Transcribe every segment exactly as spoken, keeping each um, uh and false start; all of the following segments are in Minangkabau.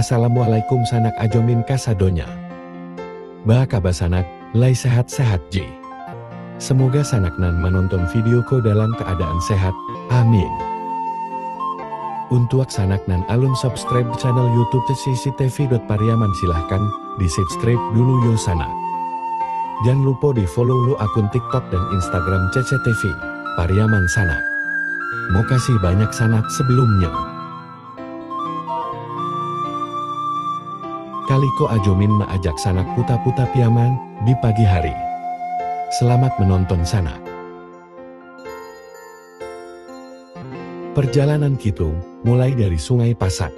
Assalamualaikum sanak Ajo Min kasadonyo. Baa kaba sanak, lai sehat-sehat je? Semoga sanak nan manonton video ko dalam keadaan sehat. Amin. Untuak sanak nan alun subscribe channel YouTube C C T V dot Pariaman, silahkan di-subscribe dulu yo sanak. Jan lupo di-follow lo akun TikTok dan Instagram C C T V Pariaman sanak. Mokasih banyak sanak sebelumnyo. Kali ko Ajo Min maajak sanak puta-puta Piaman di pagi hari. Selamat menonton sanak. Perjalanan kito mulai dari Sungai Pasak.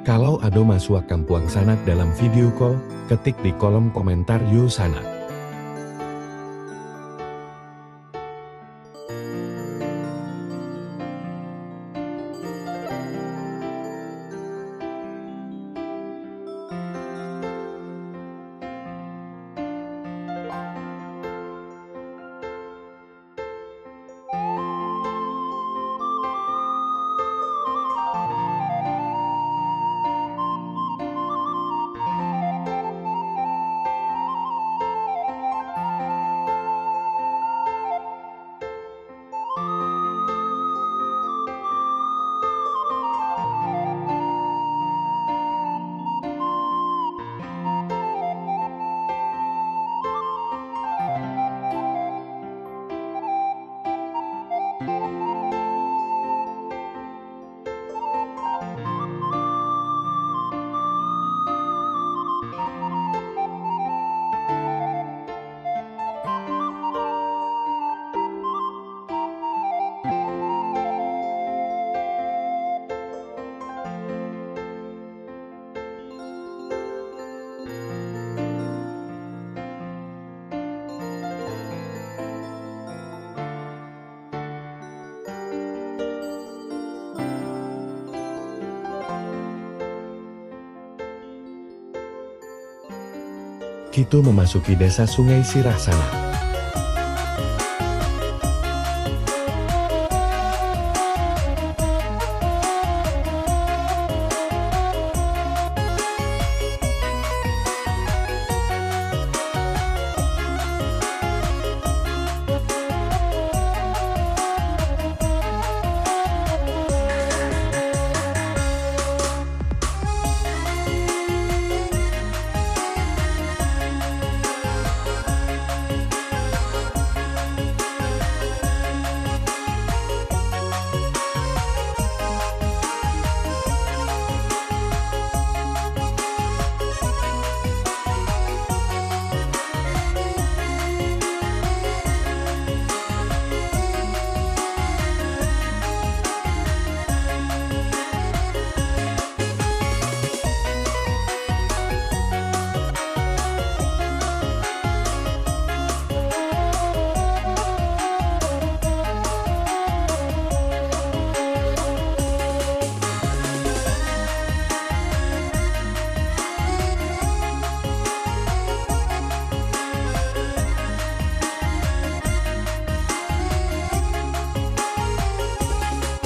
Kalau ado masuak kampuang sanak dalam video ko, ketik di kolom komentar yo sanak. Kito mamasuki Desa Sungai Sirah sanak.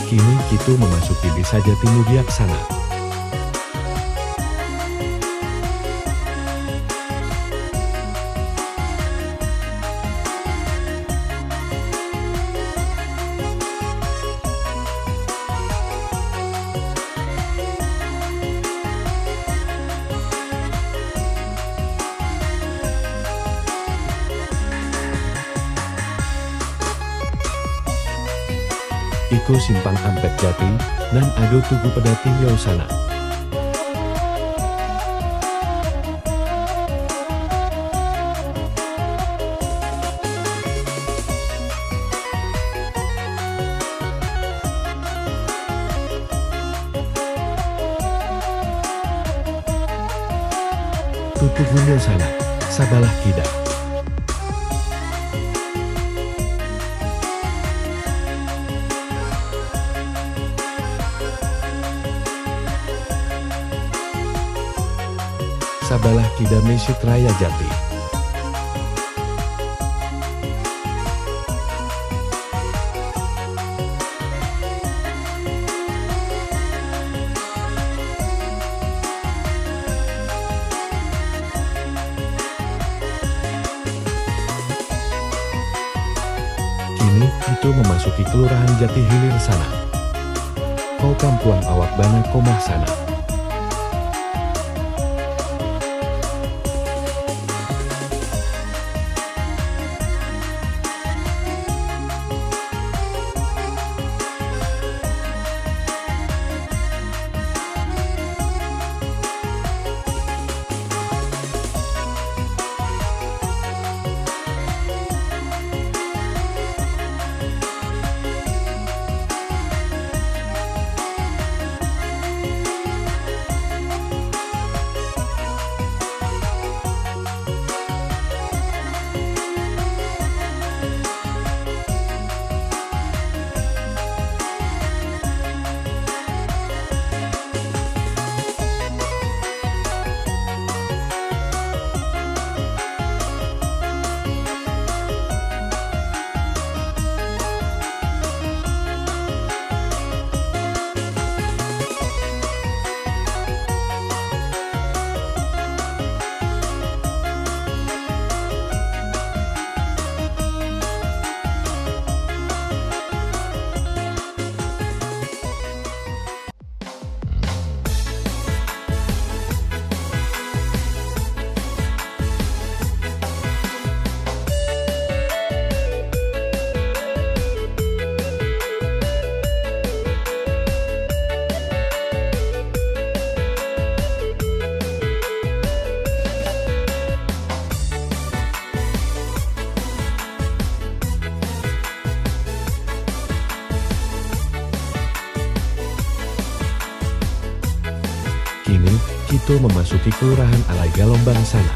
Kini kito mamasuki Desa Jatimulia sanak. Iko Simpang Ampek Jati, nan ado Tugu Padati yo sanak. Tutugunyo sanak, sabalah kida. Sabalah kida Mesjid Raya Jati. Kito mamasuki Kalurahan Jatihilir sanak. Ko kampuang awak bana ko mah sanak. Kini, kito mamasuki Kalurahan Alai Galombang sanak.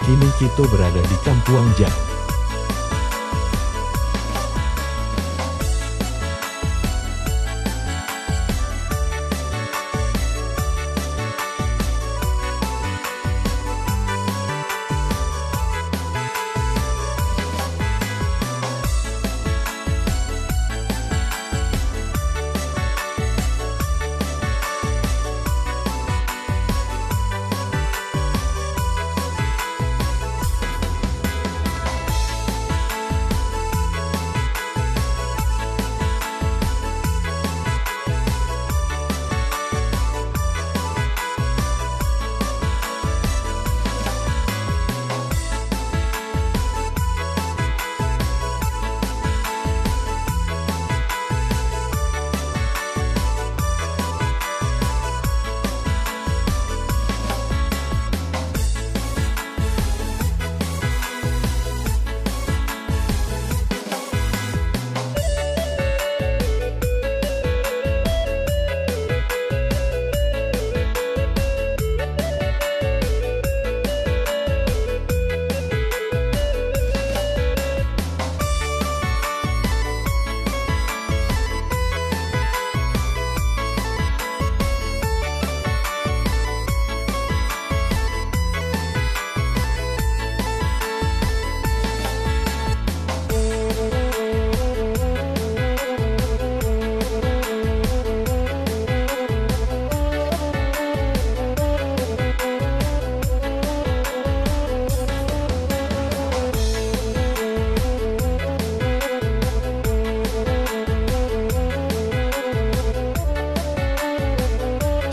Kini kito barado di Kampuang Jang.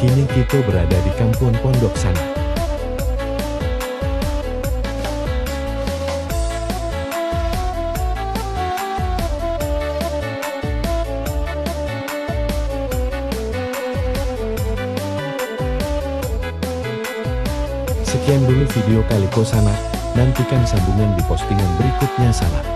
Kini kito barado di Kampuang Pondok sanak. Sekian dulu video kali ko sanak, nantikan sambungan di postingan berikutnya sanak.